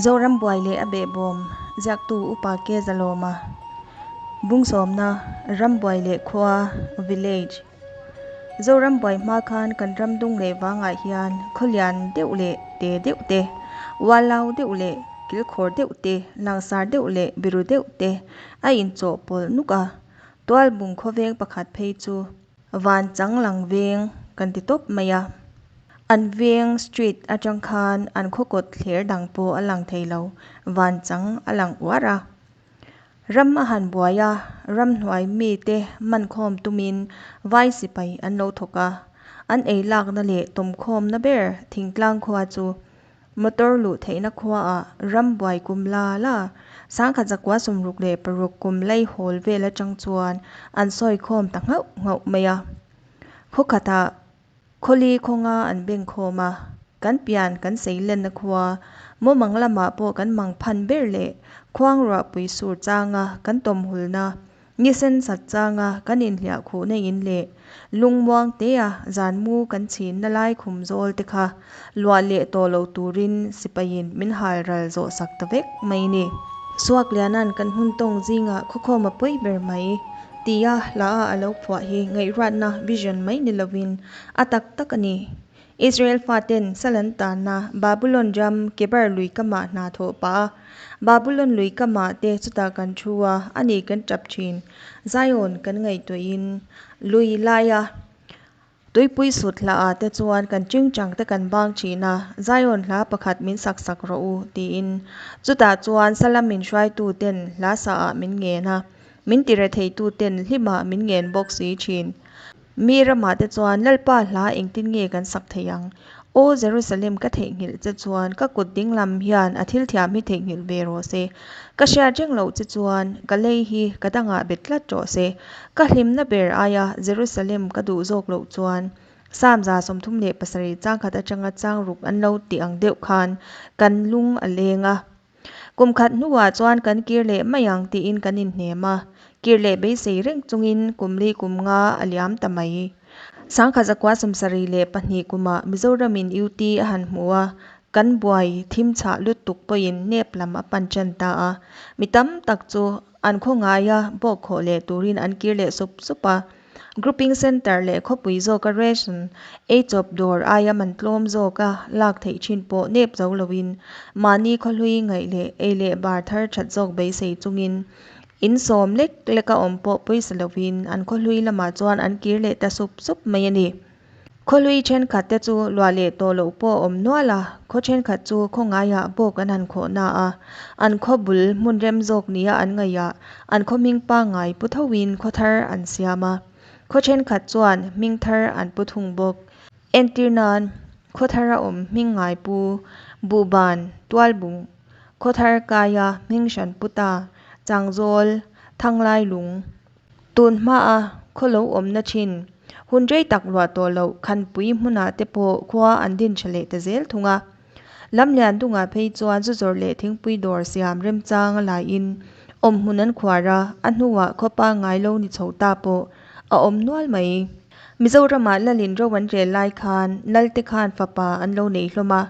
Zoram buai leh a behbawm ziaktu Upa K Zalawma Bungsawmna Rambuai leh khua, Village. Zoram buai hma khan kan ram dung leh vangah hian khaw lian deuh leh te deuh te, ualau deuh leh kilkhawr deuh te, langsar deuh leh biru deuh te a inchawhpawlh nuk a. Tualbung khawveng pakhat phei chu Van chang lang veng kan ti tawp mai a. An veng, street, atang khan an khaw kawt thler dang pawh a lang thei lo, van chang a lang uar a. Ram a han buai a, ramhnuai mite mankhawm tumin vai sipai an lo thawk a. An ei lakna leh tawmkhawmna ber thingtlang khua chu Motor luh theihna khuaah rambuai kum la la, 1966 kum laihawl vel atang chuan an sawikhawm ta nghauh nghauh mai a. Khaw khatah khawli khawnga an bengkhawm a, kan pian kan seilenna khua, mawmang lamah pawh kan mangphan ber leh khuangruahpui sur changa kan tawmhulna Ni sen sat changa kan inhliah khuhna in leh lungmuang tea zan mu kan chhinna lai khum zawl te kha luah leh tawh lo turin sipaiin min hal ral zawh sak ta vek mai ni. Suakliana'n kan hun tawng zingah khawkhawm a pawi ber mai tia hla a a lo phuah hi ngaihruatna, vision, mai ni lovin a tak tak a ni. Israel faten sal an tanna Babulon ram Kebar lui kamah hna thawh pah a, Babulon lui kamah te chutah kan thu a, a ni kan tap thin. Zion kan ngaihtuahin lui laia tuipui sut hlaah te chuan kan chingchang te kan bang thin a, Zion hla pakhat min sak sak rawh u tiin. Chutah chuan sala min hruaitu ten hla saah min ngen a, min tire theitu ten hlimah min ngen bawk si thin. Mi ramah te chuan Lalpa hla engtin nge kan sak thei ang? Aw Jerusalem ka theihnghilh che chuan ka kut dinglam hian a thil thiam hi theihnghilh ve rawh se. Ka hriat reng loh che chuan ka lei hi ka dangah bet tlat rawh se. Ka hlimna ber aia Jerusalem ka duh zawk loh chuan Psalm 37 chang khat atanga chang ruk an lo tih ang deuh khan kan lung a leng a. Kum khat hnuah chuan kan kir leh mai ang tiin kan inhnem a, kir leh beisei reng chungin kum li kum nga a liam ta mai. 1972 kumah Mizoramin UT a han hmu a, kan buai thim chhah lutuk pawhin nep lam a pan tan ta a, mi tam tak chu an khawngaia bawk khawh leh turin an kir leh sup sup a. Grouping Centre leh khawpui zawka ration ei chawp dawr aia man tlawm zawka lak theih thin pawh nep zo loin mahni khawhlui ngaih leh ei leh bar thar that zawk beisei chungin in sawm lek leka awm pawh pawisa loin an khawhlui lamah chuan an kir leh ta sup sup mai a ni. Khawhlui thenkhat te chu luah leh tawh loh pawh a awm nual a, khaw thenkhat chu khaw ngaiah bawk an han khawh na a, an khaw bul hmun rem zawk nia an ngaihah an khaw hming pangngai pu thoin khaw thar an siam a, khaw thenkhat chuan hming thar an pu thung bawk. Entir nan, khaw thar a awm hming ngai pu, Buhban, Tualbung, khaw thar kaia hming hran pu ta, Changzawl, Thanglailung, Tun hmaa khaw lo awmna thin, hun rei tak luah tawh loh Khanpui hmunah te pawh khua an din tha leh ta zel thung a. Lamlian dungah phei chuan zu zawrh leh thingpui dawr siam remchang a laiin awmhmun an khuar a, a hnuah khaw pangngai lo ni chho ta pawh a awm nual mai. Mizoramah Lalin ro an rel lai khan Lalte khan fapa an lo nei hlawm a,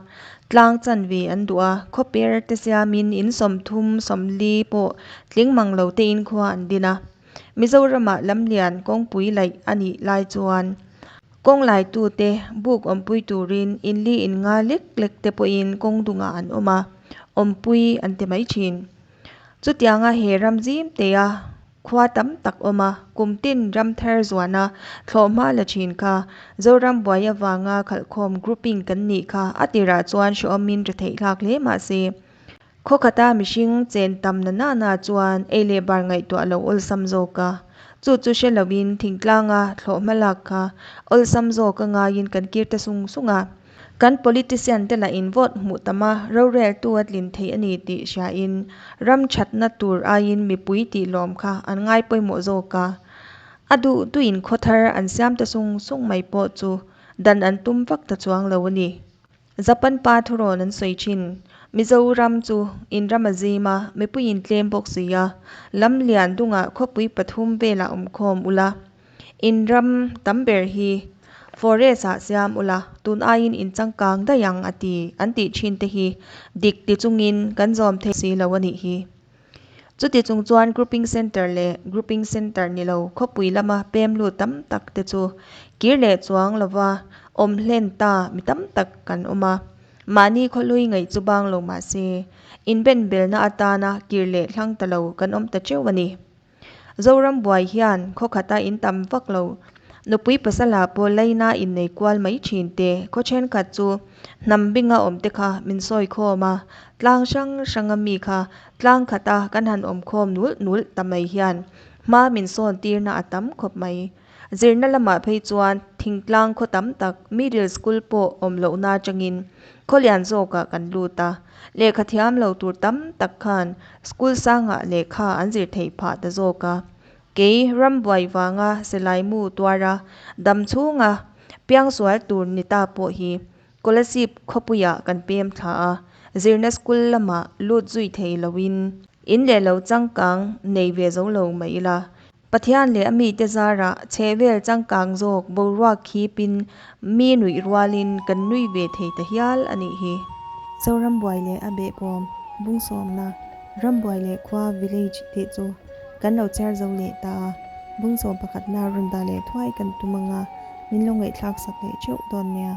tlang chanve an duh a, khawper te siamin in 30, 40 pawh tling mang lo tein khua an din a. Mizoramah lamlian kawngpui laih a nih lai chuan kawng laitute buk awmpui turin in li in nga lek lek te pawhin kawng dungah an awm a, awmpui an ti mai thin. Chutianga he ram zim tea Khua tam tak awm a, kum tin ram thar zuana thlawhhma la thin kha Zoram buai avanga khalhkhawm grouping kan nih kha a tirah chuan hrehawmin ri theih hlak hle mah se, khaw khata mihring chen tam na na na chuan ei leh bar ngaihtuah lo awlsam zawk a, chu chu hre loin thingtlanga thlawhhma lak kha awlsam zawk a ngaiin kan kir ta sung sung a. Kan politician te lahin vote hmuh tam a, roreltu a tlin theih a ni tih hriain ram thatna tur aiin mipui tih lawm kha an ngai pawimawh zawk a. A duh duhin khaw thar an siam ta sung sung mai pawh chu dan an tum vak ta chuang lo a ni. Japan pa thurawn an sawi thin. Mizoram chu in ram a zim a, mipui in tlem bawk si a, lam lian dungah khawpui pathum velah awmkhawm ula. In ram tam ber hi Forest-ah siam ula, tun aiin in changkang daih ang a ti an tih thin te hi dik ti chungin kan zawm thei si lo a nih hi. Chuti chung chuan Grouping Centre leh Grouping Centre ni lo khawpui lama pem lut tam tak te chu kir leh chuang lova awm hlen ta mi tam tak kan awm a. Mahni khawhlui ngaih chu bang lo mah se, inbenbelna atana kir leh thlang ta lo kan awm ta teuh a ni. Zoram buai hian khaw khata in tam vak lo. Nupui pasala pawh laina innei kual mai thin te, khaw thenkhat chu hnam binga awm te kha min sawi khawm a, tlang hrang hranga mi kha tlang khata kan han awm khawm nulh nulh ta mai hian hma min sawn tirna a tam khawp mai. Zirna lamah phei chuan thingtlang khaw tam tak middle school pawh awm lohna atangin khaw lian zawkah kan lut a, lehkha thiam lo tur tam tak khan school sangah lehkha an zir theih phah ta zawk a. Kei rambuai vanga silaimu tuara dam chhunga piangsual tur ni ta pawh hi Kolasib khawpuiah kan pem thla a, zirna school lamah lut zui thei loin in leh lo changkang nei ve zo lo mah ila, Pathian leh a mite zarah chhehvel changkang zawk boruak khipin mi nuih rualin kan nui ve thei ta hial a nih hi. Zoram buai leh a behbawm bungsawmna Rambuai leh khua village tih chu kan lo chhiar zo leh ta a, bungsawm pakhatna rawn dah leh thuai kan tum anga min lo ngaihthlak sak leh theuh dawn nia.